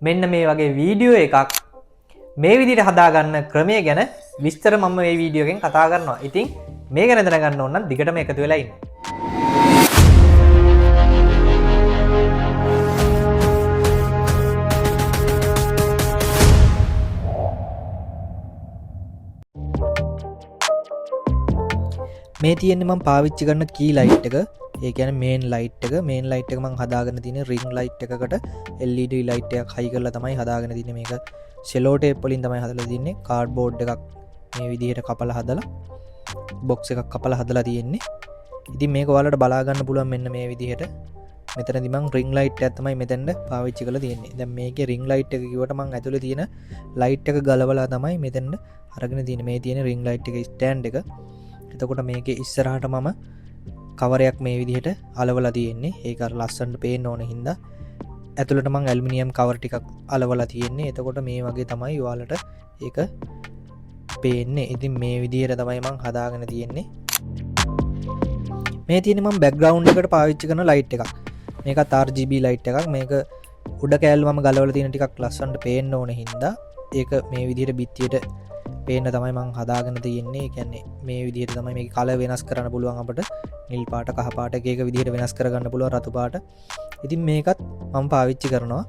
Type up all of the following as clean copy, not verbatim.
මෙන්න මේ වගේ වීඩියෝ එකක් මේ විදිහට හදාගන්න ක්‍රමය ගැන විස්තර මම මේ වීඩියෝ එකෙන් කතා කරනවා. ඉතින් මේ ගැන දැනගන්න ඕන නම් දිගටම එකතු වෙලා ඉන්න. මේ තියෙන්නේ මම පාවිච්චි කරන කී ලයිට් එක. ඒ කියන්නේ මේන් ලයිට් එක. මේන් ලයිට් එක මම හදාගෙන තියෙන රින්ග් ලයිට් එකකට LED light එකක් හයි කරලා තමයි හදාගෙන තියෙන්නේ. මේක සෙලෝ ටේප් වලින් තමයි හදලා තියෙන්නේ. කාඩ්බෝඩ් එකක් මේ විදිහට කපලා හදලා බොක්ස් එකක් කපලා හදලා තියෙන්නේ. ඉතින් මේක ඔයාලට බලා ගන්න පුළුවන් මෙන්න මේ විදිහට. මෙතනදි මං රින්ග් ලයිට් එකක් තමයි මෙතෙන්ට පාවිච්චි කරලා තියෙන්නේ. දැන් මේකේ රින්ග් ලයිට් එක කිව්වට මං ඇතුලේ තියෙන ලයිට් එක ගලවලා තමයි මෙතෙන්ට අරගෙන තියෙන්නේ. මේ තියෙන රින්ග් ලයිට් එකේ ස්ටෑන්ඩ් එක. එතකොට මේකේ ඉස්සරහට මම කවරයක් මේ විදිහට අලවලා තියෙන්නේ. ඒක අර ලස්සනට පේන්න ඕන හින්දා ඇතුළට මං ඇලුමිනියම් කවර් ටිකක් අලවලා තියෙන්නේ. එතකොට මේ වගේ තමයි ඔයාලට ඒක පේන්නේ. ඉතින් මේ විදිහට තමයි මං හදාගෙන තියෙන්නේ. මේ තියෙන්නේ මං බැක්ග්‍රවුන්ඩ් එකට පාවිච්චි කරන ලයිට් එකක්. මේකත් RGB light එකක්. මේක උඩ කෑල්ල මම ගලවලා තියෙන ටිකක් ලස්සනට පේන්න ඕන හින්දා ඒක මේ විදිහට බිත්තියට පේන්න තමයි මං හදාගෙන තියෙන්නේ. ඒ කියන්නේ මේ විදිහට තමයි මේකේ කලර් වෙනස් කරන්න පුළුවන් අපිට. නිල් පාට, කහ පාට, එක එක විදිහට වෙනස් කරගන්න පුළුවන්, රතු පාට. ඉතින් මේකත් මම පාවිච්චි කරනවා.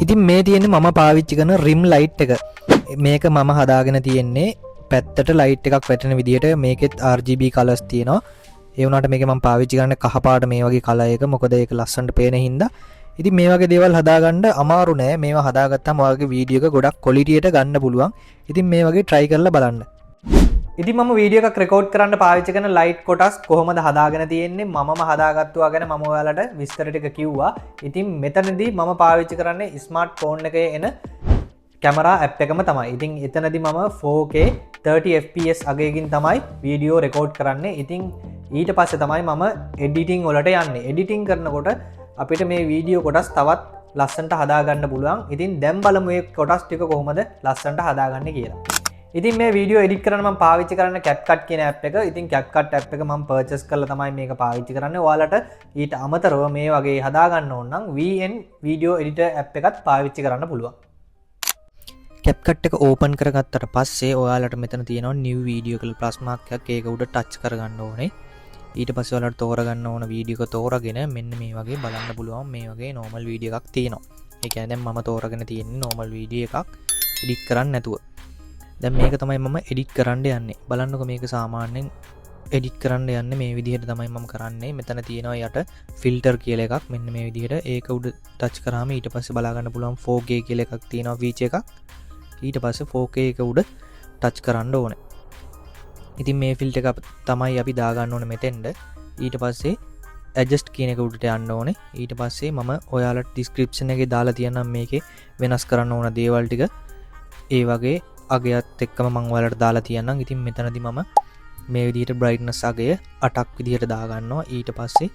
ඉතින් මේ තියෙන්නේ මම පාවිච්චි කරන රිම් ලයිට් එක. මේක මම හදාගෙන තියෙන්නේ පැත්තට ලයිට් එකක් වැටෙන විදිහට. මේකෙත් RGB colours තියෙනවා. ඒ වුණාට මේක මම පාවිච්චි කරන්නේ කහ පාට මේ වගේ කලර් එක. මොකද ඒක ලස්සනට පේන හින්දා. ඉතින් මේ වගේ දේවල් හදාගන්න අමාරු නෑ. මේවා හදාගත්තාම ඔයාලගේ වීඩියෝ එක ගොඩක් ක්වොලිටියට ගන්න පුළුවන්. ඉතින් මේ වගේ try කරලා බලන්න. ඉතින් මම වීඩියෝ එකක් රෙකෝඩ් කරන්න පාවිච්චි කරන ලයිට් කොටස් කොහොමද හදාගෙන තියෙන්නේ, මමම හදාගත්තුවා ගැන මම ඔයාලට විස්තර ටික කිව්වා. ඉතින් මෙතනදී මම පාවිච්චි කරන්නේ ස්මාර්ට් ෆෝන් එකේ එන කැමරා ඇප් එකම තමයි. ඉතින් එතනදී මම 4K 30 FPS අගයකින් තමයි වීඩියෝ රෙකෝඩ් කරන්නේ. ඉතින් ඊට පස්සේ තමයි මම එඩිටිං වලට යන්නේ. එඩිටිං කරනකොට අපිට මේ වීඩියෝ කොටස් තවත් ලස්සනට හදාගන්න පුළුවන්. ඉතින් දැන් බලමු මේ කොටස් ටික කොහොමද ලස්සනට හදාගන්නේ කියලා. ඉතින් මේ වීඩියෝ එඩිට් කරන්න මම පාවිච්චි කරන CapCut කියන ඇප් එක. ඉතින් CapCut app එක මම පර්චේස් කරලා තමයි මේක පාවිච්චි කරන්නේ. ඔයාලට ඊට අමතරව මේ වගේ හදාගන්න ඕන නම් VN Video Editor app එකත් පාවිච්චි කරන්න පුළුවන්. CapCut එක ඕපන් කරගත්තට පස්සේ ඔයාලට මෙතන තියෙනවා new video කියලා ප්ලස් මාක් එකක්. ඒක උඩ ටච් කරගන්න ඕනේ. ඊට පස්සේ ඔයාලට තෝරගන්න ඕන වීඩියෝ එක තෝරගෙන මෙන්න මේ වගේ බලන්න පුළුවන්. මේ වගේ නෝමල් වීඩියෝ එකක් තියෙනවා. ඒ කියන්නේ දැන් මම තෝරගෙන තියෙන්නේ නෝමල් වීඩියෝ එකක් එඩිට් කරන්න නැතුව. දැන් මේක තමයි මම එඩිට් කරන්න යන්නේ. බලන්නකෝ මේක සාමාන්‍යයෙන් එඩිට් කරන්න යන්නේ මේ විදිහට තමයි මම කරන්නේ. මෙතන තියෙනවා යට ෆිල්ටර් කියලා එකක්. මෙන්න මේ විදිහට ඒක උඩ ටච් කරාම ඊට පස්සේ බලා ගන්න පුළුවන් 4K කියලා එකක් තියෙනවා ෆීචර් එකක්. ඊට පස්සේ 4K එක උඩ ටච් කරන්න ඕනේ. ඉතින් මේ ෆිල්ටර් එක තමයි අපි දාගන්න ඕනේ මෙතෙන්ද. ඊට පස්සේ ඇඩ්ජස්ට් කියන එක උඩට යන්න ඕනේ. ඊට පස්සේ මම ඔයාලට ඩිස්ක්‍රිප්ෂන් එකේ දාලා තියන්නම් මේකේ වෙනස් කරන්න ඕන දේවල් ටික. ඒ වගේ අගයත් එක්කම මං ඔයාලට දාලා තියන්නම්. ඉතින් මෙතනදි මම මේ විදිහට බ්‍රයිට්නස් අගය 8ක් විදිහට දාගන්නවා. ඊට පස්සේ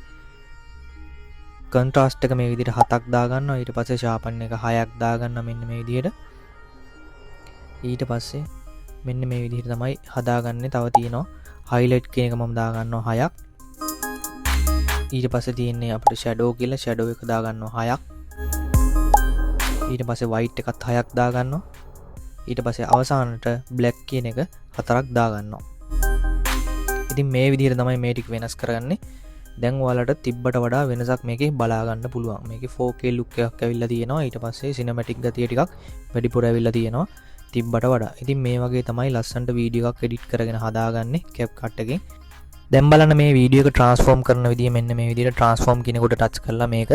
කන්ට්‍රාස්ට් එක මේ විදිහට 7ක් දාගන්නවා. ඊට පස්සේ ෂාපන් එක 6ක් දාගන්නවා මෙන්න මේ විදිහට. ඊට පස්සේ මෙන්න මේ විදිහට තමයි හදාගන්නේ. තව තියෙනවා හයිලයිට් කියන එක මම දාගන්නවා 6ක්. ඊට පස්සේ තියෙන්නේ අපිට ෂැඩෝ කියලා, ෂැඩෝ එක දාගන්නවා 6ක්. ඊට පස්සේ වයිට් එකත් 6ක් දාගන්නවා. ඊට පස්සේ අවසානට බ්ලැක් කියන එක 4ක් දාගන්නවා. ඉතින් මේ විදිහට තමයි මේ ටික වෙනස් කරගන්නේ. දැන් ඔයාලට තිබ්බට වඩා වෙනසක් මේකේ බලා ගන්න පුළුවන්. මේකේ 4K look එකක් ඇවිල්ලා තියෙනවා. ඊට පස්සේ සිනමැටික් ගතිය ටිකක් වැඩිපුර ඇවිල්ලා තියෙනවා තිබ්බට වඩා. ඉතින් මේ වගේ තමයි ලස්සනට වීඩියෝ එකක් එඩිට් කරගෙන හදාගන්නේ CapCut එකෙන්. දැන් බලන්න මේ වීඩියෝ එක ට්‍රාන්ස්ෆෝම් කරන විදිය. මෙන්න මේ විදිහට ට්‍රාන්ස්ෆෝම් කියන එකට ටච් කරලා මේක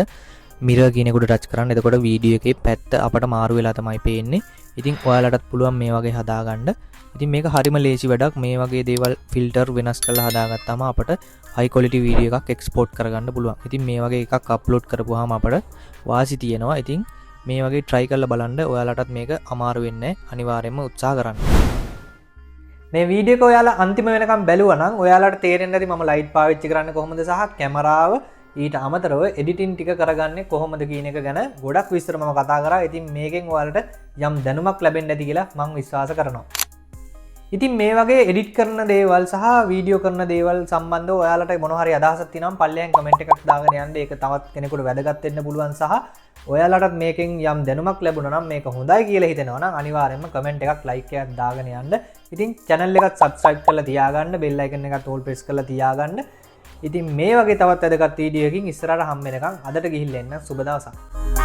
මිරර් කියන එකට ටච් කරන්න. එතකොට වීඩියෝ එකේ පැත්ත අපට මාරු වෙලා තමයි පේන්නේ. ඉතින් ඔයාලටත් පුළුවන් මේ වගේ හදාගන්න. ඉතින් මේක හරිම ලේසි වැඩක්. මේ වගේ දේවල් ෆිල්ටර් වෙනස් කරලා හදාගත්තාම අපට හයි ක්වොලිටි වීඩියෝ එකක් එක්ස්පෝර්ට් කරගන්න පුළුවන්. ඉතින් මේ වගේ එකක් අප්ලෝඩ් කරපුවාම අපට වාසි තියෙනවා. ඉතින් මේ වගේ try කරලා බලන්න. ඔයාලටත් මේක අමාරු වෙන්නේ නැහැ. අනිවාර්යයෙන්ම උත්සාහ කරන්න. මේ වීඩියෝ එක ඔයාලා අන්තිම වෙනකම් බැලුවා නම් ඔයාලට තේරෙන්න ඇති මම ලයිට් පාවිච්චි කරන්නේ කොහොමද සහ කැමරාව ඊට අමතරව එඩිටින් ටික කරගන්නේ කොහොමද කියන එක ගැන ගොඩක් විස්තර මම කතා කරා. ඉතින් මේකෙන් ඔයාලට යම් දැනුමක් ලැබෙන්න ඇති කියලා මං විශ්වාස කරනවා. ඉතින් මේ වගේ එඩිට් කරන දේවල් සහ වීඩියෝ කරන දේවල් සම්බන්ධව ඔයාලට මොන හරි අදහසක් තියෙනවා නම් පල්ලෙහාන් කමෙන්ට් එකක් දාගෙන යන්න. ඒක තවත් කෙනෙකුට වැදගත් වෙන්න පුළුවන් සහ ඔයාලටත් මේකෙන් යම් දැනුමක් ලැබුණා නම්, මේක හොඳයි කියලා හිතෙනවා නම්, අනිවාර්යයෙන්ම කමෙන්ට් එකක්, ලයික් එකක් දාගෙන යන්න. ඉතින් චැනල් එකත් සබ්ස්ක්‍රයිබ් කරලා තියාගන්න, බෙල් අයිකන් එකත් ඕල් ප්‍රෙස් කරලා තියාගන්න. ඉතින් මේ වගේ තවත් වැදගත් වීඩියෝ එකකින් ඉස්සරහට හම්බ වෙනකන් අදට ගිහිල්ලා එන්න. සුබ දවසක්.